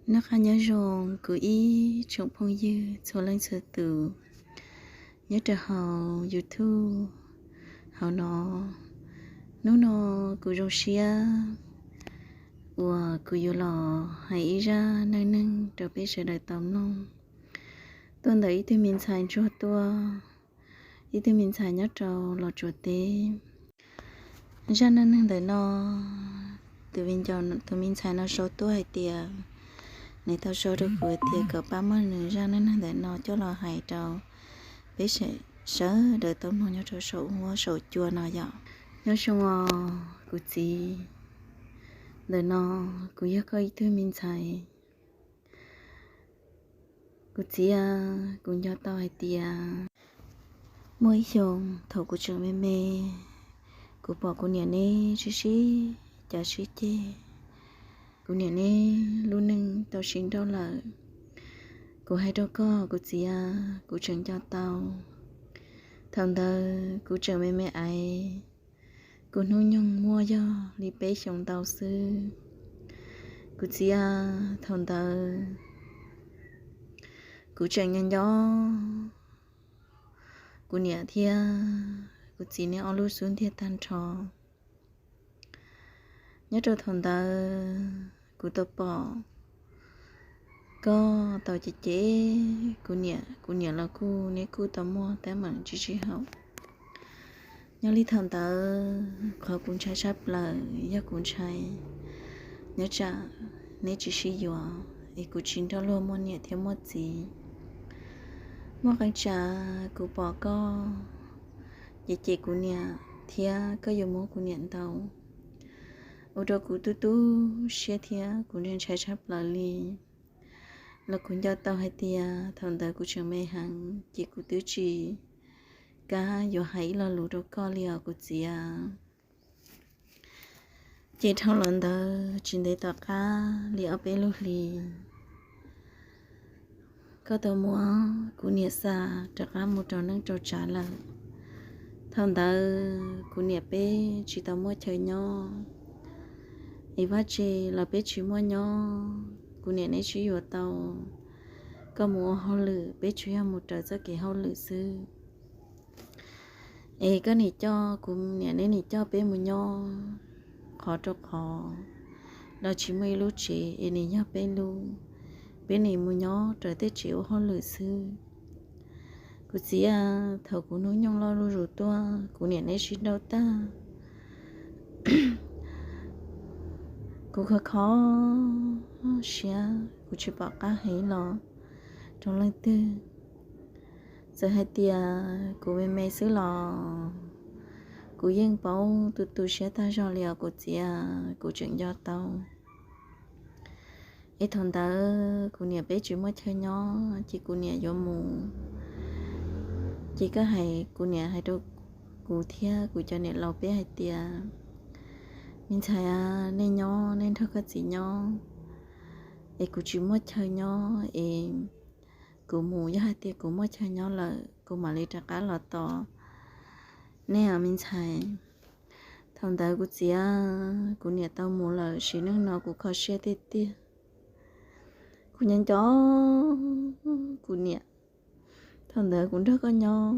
Noj qab nyob zoo kuv ib tsoom phooj ywg txhua leej txhua tus nyob rau hauv YouTube hauv no. Hnub no kuv zoo siab uas kuv yuav los hais ib zaj neej neeg rau peb sawv daws tau mloog, tuaj ntawm ib tug me ntxhais ntsuag tuaj, ib tug me ntxhais nyob rau Los Tsuas teb. Zaj neej neeg ntawm no, tus me ntxhais no sau tuaj hais tias nws tau sau rau kuv tias kom pab muab nws zaj neej neeg ntawm no coj los hais rau peb sawv daws tau mloog nyob rau saum huab saum cua no yom. Nyob zoo os kuv txiv, ntawm no kuv yog koj ib tug me ntxhais. Kuv txiv, kuv nco tau hais tias muaj ib xyoo thaum kuv tseem me me, kuv pom kuv niam neb sib sib cav sib ceg, kuv niam neb lub neej tau sib nrauj lawm. Kuv hais rau koj kuv txiv, kuv tseem nco tau, thaum ntawd kuv tseem me me aiv, kuv hnub nyoog muaj yog li peb xyoos ntau xwb. Kuv txiv, thaum ntawd kuv tseem nyob nco kuv niam thiab kuv txiv neb ob lub xub ntiag tag nrho. Nyob rau thaum ntawd kuv tau pom koj tau cem cem kuv niam, kuv niam los kuj neb kuj tau muaj teeb meem tsis sib haum. Nyob li thaum ntawd qhov kuv ntshai tshaj plaws yog kuv ntshai nyob tsam neb tsis sib yuav es kuv tsis nrog luag muaj niam thiab muaj txiv. Muaj qee tsam kuv pom koj cem cem kuv niam thiab koj yuav muab kuv niam ntaus, ua rau kuv tu tu siab thiab kuv ntshai tshaj plaws li. Los kuv nco tau hais tias thaum ntawd kuv tseem me heev ces kuv twb tsis kam yuav hais ib lo lus rau koj li os kuv txiv. Ces dhau los ntawd tsis ntev tom qab li ob peb lub hlis, koj tau muab kuv niam xa rov qab mus rau neej rau tsav lawm. Thaum ntawd kuv niam peb tsis tau muaj chaw nyob, es vaj tse los peb tsis muaj nyob, kuv niam neb sib yuav tau, koj mus ua hauj lwm peb tsuas yog mus raws txoj kev hauj lwm xwb. Es koj nim coj kuv niam neb nim coj peb mus nyob qhov rau qhov los tsis muaj ib lub tsev es nim yog peb lub, peb nim mus nyob raws tej tsev ua hauj lwm xwb. Kuv txiv, thaum kuv hnub nyoog loj zuj zus tuaj kuv niam neb sib nrauj tag, kuv kho kho siab kuv tsis pom qab hais los rau leej twg. Txawm hais tias kuv me me xwb los kuv yeej paub tu tu siab tag zog li os kuv txiv, kuv tseem nco tau. Es thaum ntawd kuv niam peb tsis muaj chaw nyob ces kuv niam yuav mus, ces koj hais, kuv niam hais rau kuv thiab kuv cov niam laus peb hais tias, me ntxhais, nej nyob nej nrog koj txiv nyob, es kuv tsis muaj chaw nyob es kuv mus, yog hais tias kuv muaj chaw nyob lawm kuv mam li rov qab los tos nej os me ntxhais. Thaum ntawd kuv txiv, kuv niam tau mus lawm sim neej no kuv kho siab tiag tiag. Kuv nyob nco kuv niam, thaum ntawd kuv nrog koj nyob,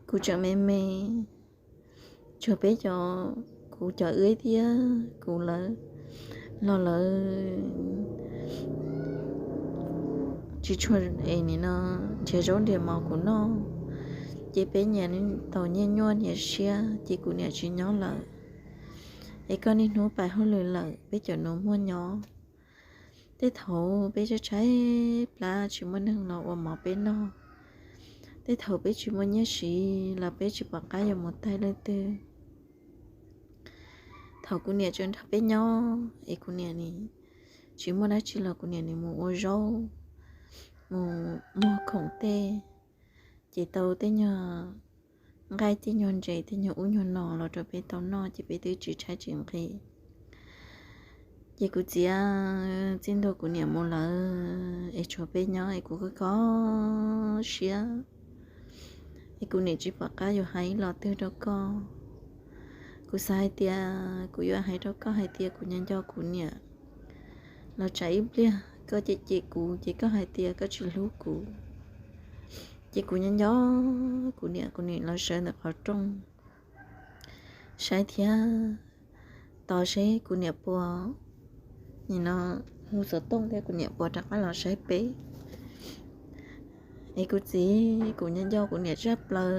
kuv tseem me me, tshuav peb cov, kuv cov wb thiab kuv lawv los lawv tsis tshua es nim no nrhiav zaub nrhiav mov kuv noj, ces peb nyias tau nyiaj nyuaj nyias siab ces kuv niam tsis nyob lawm. Es koj niaj hnub pais hauj lwm lawm peb cov nus muaj nyob. Tej thaum peb tshaib tshaib plab tsis muaj neeg los ua mov peb noj, tej thaum peb tsis muaj nyiaj siv los peb tsis pom qab yuav mus taij leej twg. Thaum kuv niam tseem nrog peb nyob es kuv niam nim tsis muaj dab tsi los kuv niam nim mus ua zaub, mus muag khoom tej, ces tau tej nyuag nqaij tej nyuag ntses tej nyuag ub nyuag no los rau peb tau noj ces peb twb tsis tshaib tsis nqhis. Ces kuv txiv, txij ntua kuv niam mus lawm es tshuav peb nyob es kuv kho kho siab, es kuv niam tsis pom qab yuav hais ib lo twg rau koj. Kuv xav hais tias kuv yuav hais rau koj hais tias kuv nyob nco kuv niam, los tsam ib pliag koj cem cem kuv ces koj hais tias koj tsis hlub kuv. Ces kuv nyob nco kuv niam, kuv niam los sawv ntawm qhov rooj saib thiab, tos seb kuv niam puas, nim no hu xov tooj thiab kuv niam puas rov qab los saib peb. Es kuv txiv, kuv nyob nco kuv niam tshaj plaws.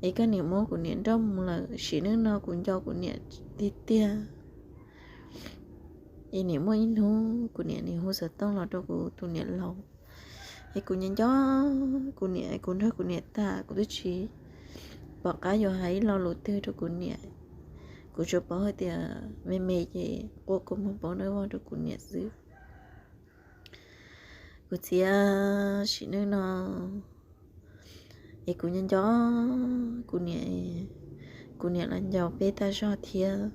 Es koj niam muab kuv niam nrauj mus lawm, sim neej no kuv nco kuv niam tiag tiag. Es nim muaj ib hnub kuv niam nim hu xov tooj los rau kuv tus niam laus. Es kuv nyob nco kuv niam, kuv nrog kuv niam tham, kuv twb tsis pom qab yuav hais ib lo lus twg rau kuv niam. Kuv tsuas paub hais tias me me ces quaj kua muag paub nab vog rau kuv niam xwb. Kuv txiv, sim neej no es kuv nyob nco kuv niam, kuv niam los nco peb tag zog thiab.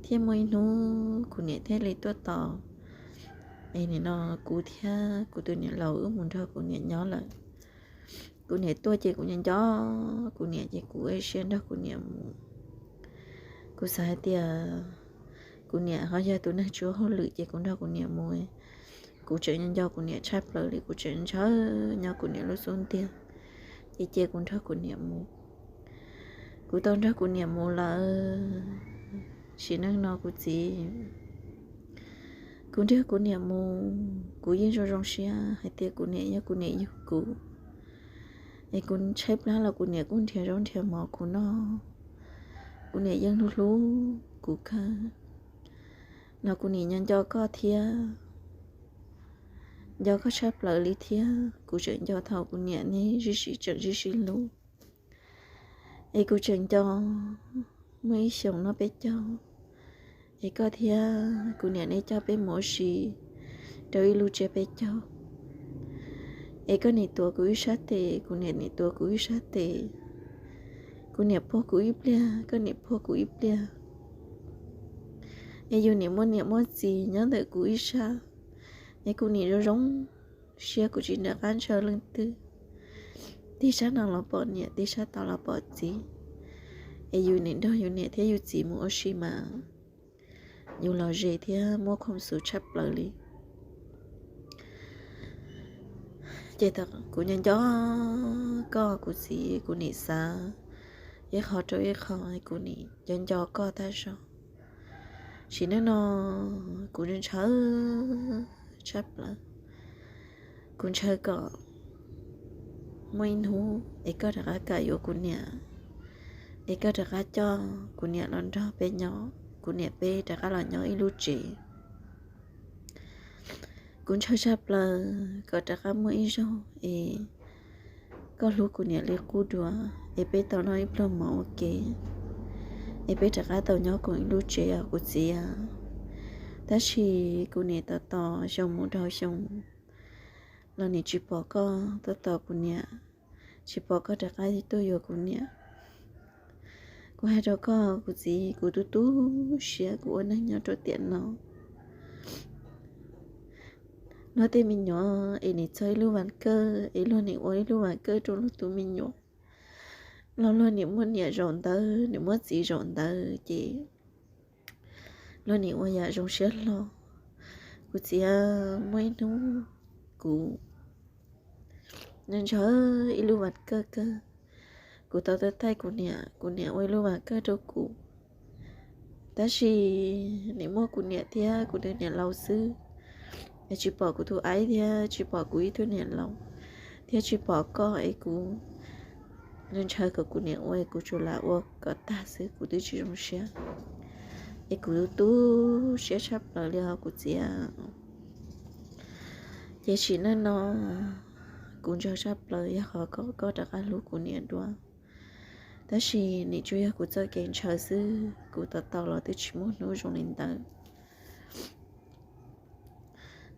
Thiab muaj ib hnub kuv niam thiaj li tuaj tos. Es nim no kuv thiab kuv tus niam laus wb mus nrog kuv niam nyob lawm. Kuv niam tuaj ces kuv nyob nco kuv niam ces kuv ua siab nrog kuv niam mus. Kuv xav hais tias kuv niam ho yog tus neeg tsis ua hauj lwm ces kuv nrog kuv niam mus. Kuv tseem nco nco kuv niam tshaj plaws li, kuv tseem ntshaw nyob kuv niam lub xub ntiag, ces cia kuv nrog kuv niam mus. Kuv tau nrog kuv niam mus lawm. Sim neej no kuv txiv, kuv nrog kuv niam mus, kuv yeej zoo zoo siab hais tias kuv niam yog kuv niam yug kuv. Es kuv tshaib plab los kuv niam kuj nrhiav zaub nrhiav mov kuv noj. Kuv niam yeej hlub hlub kuv kawg. Los kuv nim nyob nco koj thiab, nco koj tshaj plaws li thiab. Kuv tseem nco thaum kuv niam neb zij sib tseem zij sib hlub. Es kuv tseem nco muaj ib xyoos noj peb caug, es koj thiab kuv niam neb coj peb mus ua si rau ib lub tsiab peb caug. Es koj nim tuav kuv ib sab tes, kuv niam nim tuav kuv ib sab tes. Kuv niam puag kuv ib pliag, koj niam puag kuv ib pliag. Es yus nim muaj niam muaj txiv nyob ntawm kuv ib sab, es kuv nim zoo zoo siab, kuv tsis nco qab ntshaw leej twg. Tig sab no los pom niam, tig sab tod los pom txiv. Es yus nim nrog yus niam thiab yus txiv mus ua si mas yus lom zem thiab muaj khoom xus tshaj plaws li. Ces kuv nyob nco koj kuv txiv, kuv nim xav ib qho rau ib qho, kuv nim nco nco koj tag zog. Sim neej no kuv ntshaw tshaj plaws. Kuv ntshaw kom muaj ib hnub es koj rov qab kam yuav kuv niam, es koj rov qab coj kuv niam los nrog peb nyob, kuv niam peb rov qab los nyob ib lub tsev. Kuv ntshaw tshaj plaws kom rov qab muaj ib zaug es koj hlub kuv niam li qub dua, es peb tau noj ib pluag mov ua ke, es peb rov qab tau nyob koom ib lub tsev os kuv txiv. Tab sis kuv nim tos tos xyoo mus dhau xyoo los nim tsis pom koj tuaj tos kuv niam, tsis pom koj rov qab tuaj yuav kuv niam. Kuv hais rau koj kuv txiv, kuv tu tu siab kuv ua neeg nyob rau tiam no. Luag tej me nyuam es nim txog ib lub vas kawj es luag nim ua ib lub vas kawj rau luag tus me nyuam, los luag nim muaj niam zaum ntawd, nim muaj txiv zaum ntawd ces luag nim ua yam zoo siab hlo. Kuv txiv, muaj ib hnub kuv ntshaw ib lub vas kawj kawg, kuv tau tau taij kuv niam, kuv niam ua ib lub vas kawj rau kuv. Tab sis nim muaj kuv niam thiab kuv tus niam laus xwb, es tsis pom kuv tus aib thiab tsis pom kuv ib tug niam laus, thiab tsis pom koj es kuv ntshaw kom kuv niam ua es kuv tsuas lam ua kom tag xwb, kuv twb tsis zoo siab. Es kuv tu tu siab tshaj plaws li os kuv txiv. Ces sim neej no kuv ntshaw tshaj plaws yog qhov kom koj rov qab hlub kuv niam dua. Tab sis nim tsuas yog kuv txoj kev ntshaw xwb, kuv tos tos los twb tsis muaj hnub zoo li ntawd.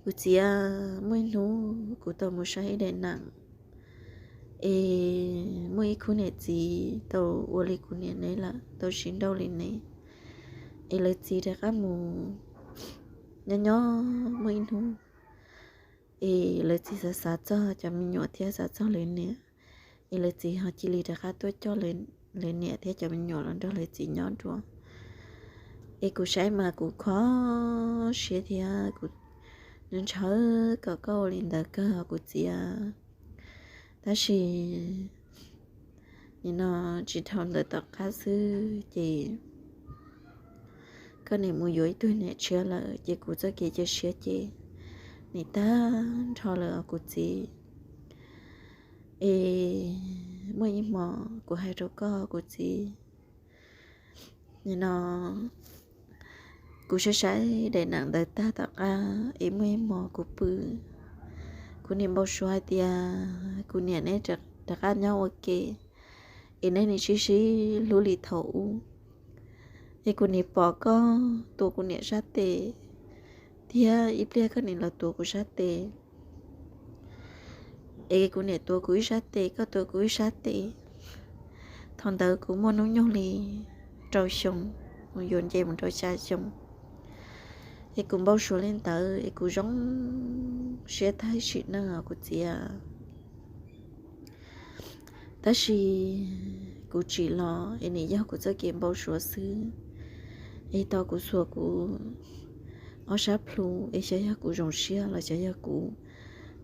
Kuv txiv, muaj ib hnub kuv tau mus saib ib daim neem, es muaj ib khub niam txiv tau ua li kuv niam neb lawm, tau sib nrauj li neb, es lawv txiv rov qab mus nyob nyob muaj ib hnub, es lawv txiv xav xav txog cov me nyuam thiab xav txog lawv niam, es lawv txiv ho cia li rov qab tuaj coj lawv niam thiab cov me nyuam los nrog lawv txiv nyob dua. Es kuv saib mas kuv kho siab thiab kuv ntshaw kom koj ua li ntawd kawg kuv txiv. Tab sis nim no tsis dhau ntawd tom qab xwb ces koj nim mus yuav ib tug niam tshiab lawm ces kuv txoj kev cia siab ces nim tag nrho lawm os kuv txiv. Es muaj ib hmos kuv hais rau koj kuv txiv, nim no kuv saib saib daim nam ntawd tag tom qab es muaj ib hmos kuv pw, kuv nim npau suav hais tias kuv niam neb rov qab nyob ua ke es neb nim sib sib hlub li thaum ub. Es kuv nim pom koj tuav kuv niam sab tes thiab ib pliag koj nim los tuav kuv sab tes. Es kuv niam tuav kuv ib sab tes, koj tuav kuv ib sab tes. Thaum ntawd kuv muaj hnub nyoog li rau xyoo, yuav nce mus rau xya xyoo. Es kuv npau suav li ntawd es kuv zoo siab tag sim neej os kuv txiv. Tab sis kuv tsim los es nim yog kuv txoj kev npau suav xwb. Es tau kuv xuas kuv ob sab plhu es xyov yog kuv zoo siab los xyov yog kuv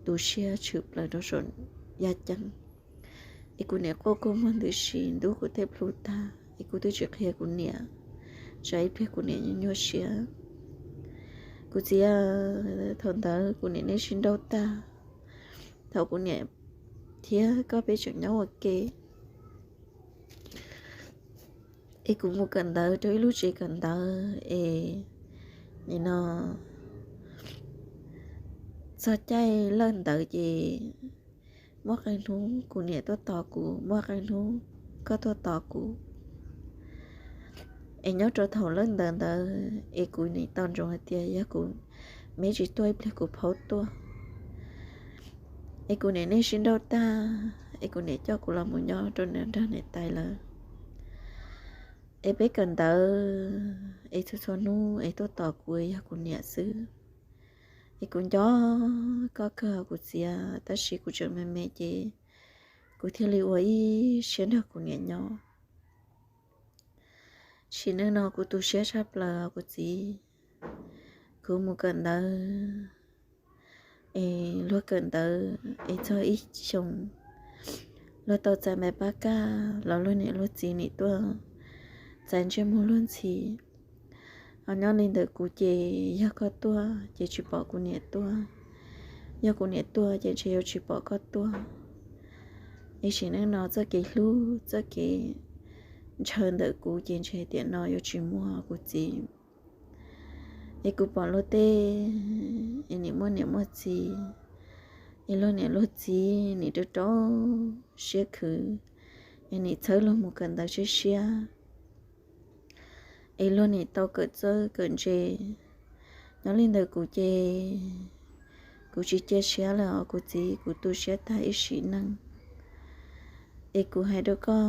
tu siab tshwm plaws rau saum yaj ceeb. Es kuv niam quaj kua muag ntws si ntub kuv tej plhu tag es kuv twb tsis qhia kuv niam, tsam ib pliag kuv niam nyuaj nyuaj siab. Kuv txiv, thaum ntawd kuv niam neb sib nrauj tag, thaum kuv niam thiab koj peb tseem nyob ua ke es kuv mus kawm ntawv rau ib lub tsev kawm ntawv es nim no txog caij lawj ntawv ces muaj qee hnub kuv niam tuaj tos kuv, muaj qee hnub koj tuaj tos kuv. Es nyob rau thaum lawj ntawv ntawd es kuv nim tau ntsoov hais tias yog kuv, meb tsis tuaj ib pliag kuv phaub tuaj. Es kuv niam neb sib nrauj tag es kuv niam coj kuv los mus nyob rau nram nrog niam tais lawv. Es peb kawm ntawv es txhua txhua hnub es tuaj tos kuv yog kuv niam xwb. Es kuv nco koj kawg kuv txiv, tab sis kuv tseem me me ces kuv thiaj li ua ib siab nrog kuv niam nyob. Sim neej no kuv tu siab tshaj plaws kuv txiv. Kuv mus kawm ntawv es luag kawm ntawv es txog ib xyoos luag tau txais npais pab kaj los luag niam luag txiv nim tuaj txais ntsej muag luag ntxhi. Ho nyob li ntawm kuv ces yog koj tuaj ces tsis pom kuv niam tuaj, yog kuv niam tuaj ces ntshe yuav tsis pom koj tuaj. Es sim neej no txoj kev hlub txoj kev ntshaw ntawm kuv ces ntshe tiam no yuav tsis muaj kuv txiv. Es kuv pom luag tej es nim muaj niam muaj txiv, es luag niam luag txiv nim rau rau siab khwv, es nim txhawb luag mus kawm ntawv siab siab, es luag nim tau kawm txawj kawm ntse. Nyob li ntawm kuv ces kuv tsis cia siab lawm os kuv txiv, kuv tu siab tag ib sim neej. Es kuv hais rau koj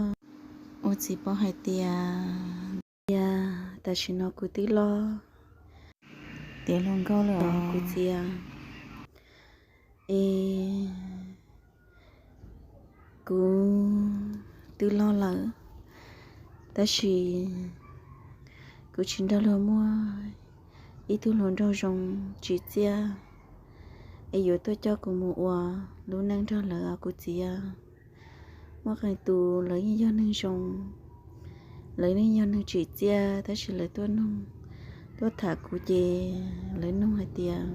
ua txiv paub hais tias, tias tam sim no kuv twb loj tiav hluas nkauj lawm os kuv txiv. Es kuv twb loj lawm, tab sis kuv tsis nrog luag muaj ib tug hluas nraug zoo tsim txiaj es yuav tuaj coj kuv mus ua lub neej nrog lawv os kuv txiv. Muaj qee tus lawv yeej yog neeg zoo, lawv yeej yog neeg tsim txiaj, tab sis lawv tuaj nug, tuaj tham kuv ces lawv nug hais tias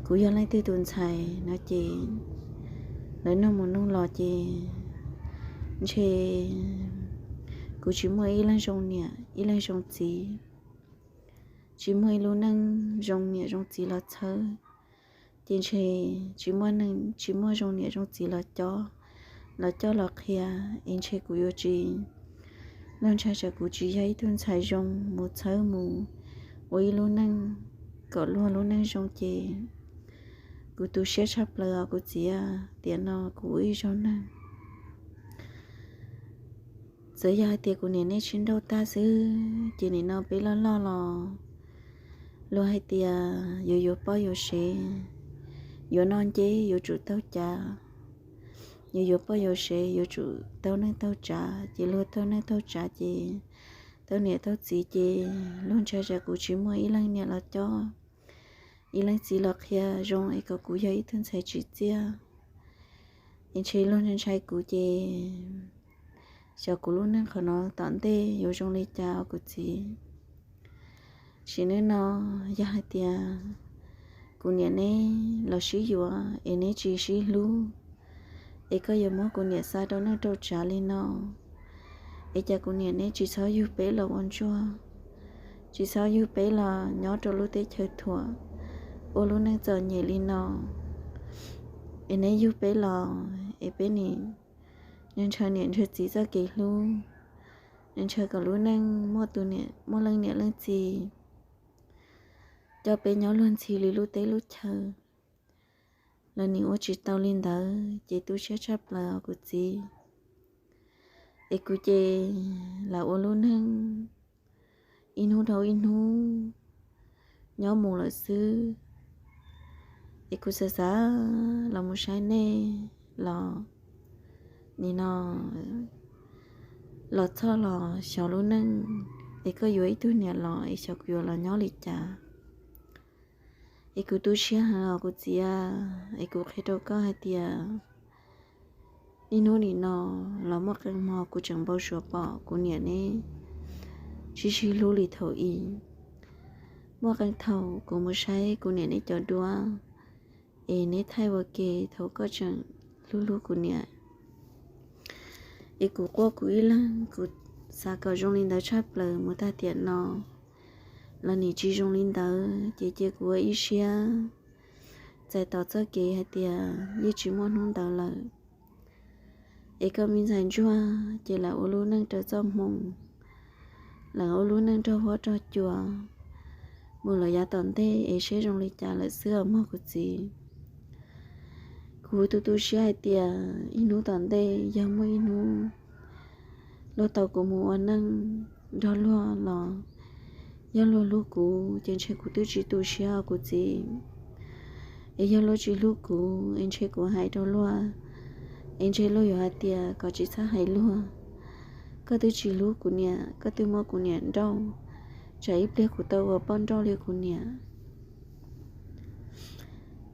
kuv yog leej twg tus ntxhais no ces lawv nug mus nug los ces ntshe kuv tsis muaj ib leeg zoo niam ib leeg zoo txiv, tsis muaj ib lub neej zoo niam zoo txiv los txhawb, ces ntshe tsis muaj neeg, tsis muaj zoo niam zoo txiv los cob, los coj los qhia, es ntshe kuv yuav tsis, luag ntshai tsam kuv tsis yog ib tug ntxhais zoo mus txhawb mus ua ib lub neej kom luag lub neej zoo ces kuv tu siab tshaj plaws os kuv txiv. Tiam no kuv ua ib zaug neeg txawm yog hais tias kuv niam nej sib nrauj tag xwb ces nim no peb loj loj los luag hais tias yuav yuav poj yuav sev, yuav noj nceb yuav tsum taug cav, yuav yuav poj yuav sev yuav tsum taug neej taug tsav, ces luag taug neej taug tsav ces tau niam tau txiv ces luag ntshai tsam kuv tsis muaj ib leeg niam los cob, ib leeg txiv los qhia zoo es kom kuv yog ib tug ntxhais tsim txiaj. Es ntshe luag ntshai ntshai kuv ces xyov kuv lub neej qhov no tom ntej yuav zoo li cas os kuv txiv. Sim neej no yog hais tias kuv niam neb los sib yuav es neb tsis sib hlub, es koj yuav muab kuv niam xa rau neej rau tsav li no, es cas kuv niam neb tsis txhob yug peb los ua ntsuag, tsis txhob yug peb los nyob rau lub teb chaws thuam, ua lub neej txom nyem li no, es neb yug peb los es peb nim ntshaw niam ntshaw txiv txoj kev hlub, ntshaw kom lub neej muaj leej niam leej txiv coj peb nyob luag ntxhi li lub teb lub chaw. Los nim ua tsis tau li ntawd ces tu siab tshaj plaws os kuv txiv. Es kuv ces lam ua lub neej ib hnub dhau ib hnub nyob mus lawm xwb. Es kuv xav xav los mus saib nej los nim no los txog los xyov lub neej, es koj yuav ib tug niam los es xyov kuv yuav los nyob li cas. Es kuv tu siab heev os kuv txiv, es kuv qhia rau koj hais tias niaj hnub nim no los muaj qee hmo kuv tseem npau suav pom kuv niam neb sib sib hlub li thaum ub. Muaj qee thaum kuv mus saib kuv niam neb cov duab, es neb thaij ua ke thaum koj tseem hlub hlub kuv niam. Es kuv quaj kuv ib leeg, kuv xav kom zoo li ntawd tshaj plaws mus tag tiam no los nim tsis zoo li ntawd, ces cia kuv ua ib siab txais tos txoj kev hais tias yeej tsis muaj hnub ntawd lawm. Es koj me ntxhais ntsuag ces lam ua lub neej raws txoj hmoo, lam ua lub neej nrog huab nrog cua mus lawm yav tom ntej es seb zoo li cas lawm xwb os mog kuv txiv. Kuv tu tu siab hais tias ib hnub tom ntej yog muaj ib hnub luag tau kuv mus ua neej nrog luag los yog luag hlub kuv ces ntshe kuv twb tsis tu siab os kuv txiv. Es yog luag tsis hlub kuv es ntshe kuv hais rau luag, es ntshe luag yuav hais tias kom tsis txhob hais luag, koj twb tsis hlub kuv niam, koj twb muab kuv niam nrauj, tsam ib pliag kuv tau ua poj nrauj li kuv niam.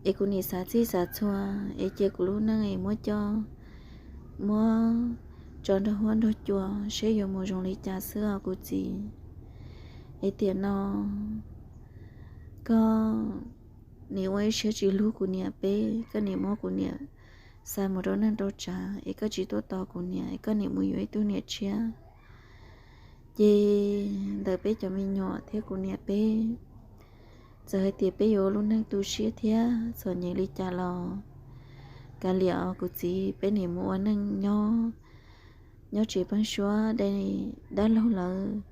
Es kuv nim xav txhij xav txhua, es cia kuv lub neej es muab coj, muab tso nrog huab nrog cua seb yuav mus zoo li cas xwb os kuv txiv. Es tiam no koj nim ua ib siab tsis hlub kuv niam peb, koj nim muab kuv niam xa mus rau neej rau tsav, es koj tsis tuaj tos kuv niam, es koj nim mus yuav ib tug niam tshiab. Ces ntawm peb cov me nyuam thiab kuv niam peb, txawm hais tias peb yuav ua lub neej tu siab thiab txom nyem li cas los kav liam os kuv txiv, peb nim mus ua neej nyob, nyob tsev pheeb suab dab laug lawm,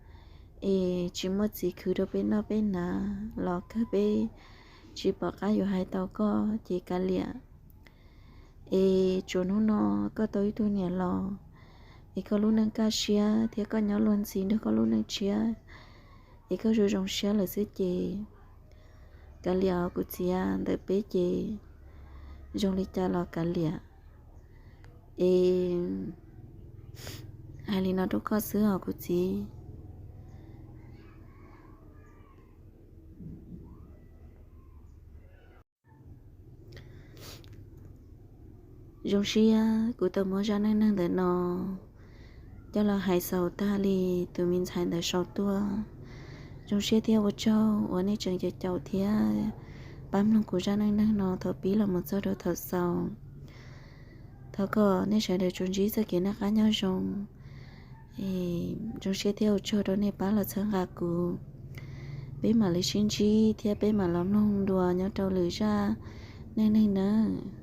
es tsis muaj txiv khwv rau peb noj peb hnav los kawg peb tsis pom qab yuav hais tau koj ces kav liam. Es tsuas hnub no koj tau ib tug niam los, es koj lub neej kaj siab thiab koj nyob luag ntxhi nrog koj lub neej tshiab, es koj zoo zoo siab lawm xwb ces kav liam os kuv txiv, ntawm peb ces zoo li cas los kav liam. Es hais li no rau koj xwb os kuv txiv. Zoo siab kuv tau muab zaj neej neeg ntawm no coj los hais xaus tag li tus me ntxhais ntawd sau tuaj. Zoo siab thiab ua tsaug uas nej tseem caum caum thiab pab mloog kuv zaj neej neeg no thaum pib los mus txog rau thaum xaus. Thov kom nej sawv daws tsuas ntsib txoj kev noj qab nyob zoo. Zoo siab thiab ua tsaug rau nej pab los txhawb nqa kuv. Peb mam li sib ntsib thiab peb mam los mloog dua nyob rau lwm zaj neej neeg nawb.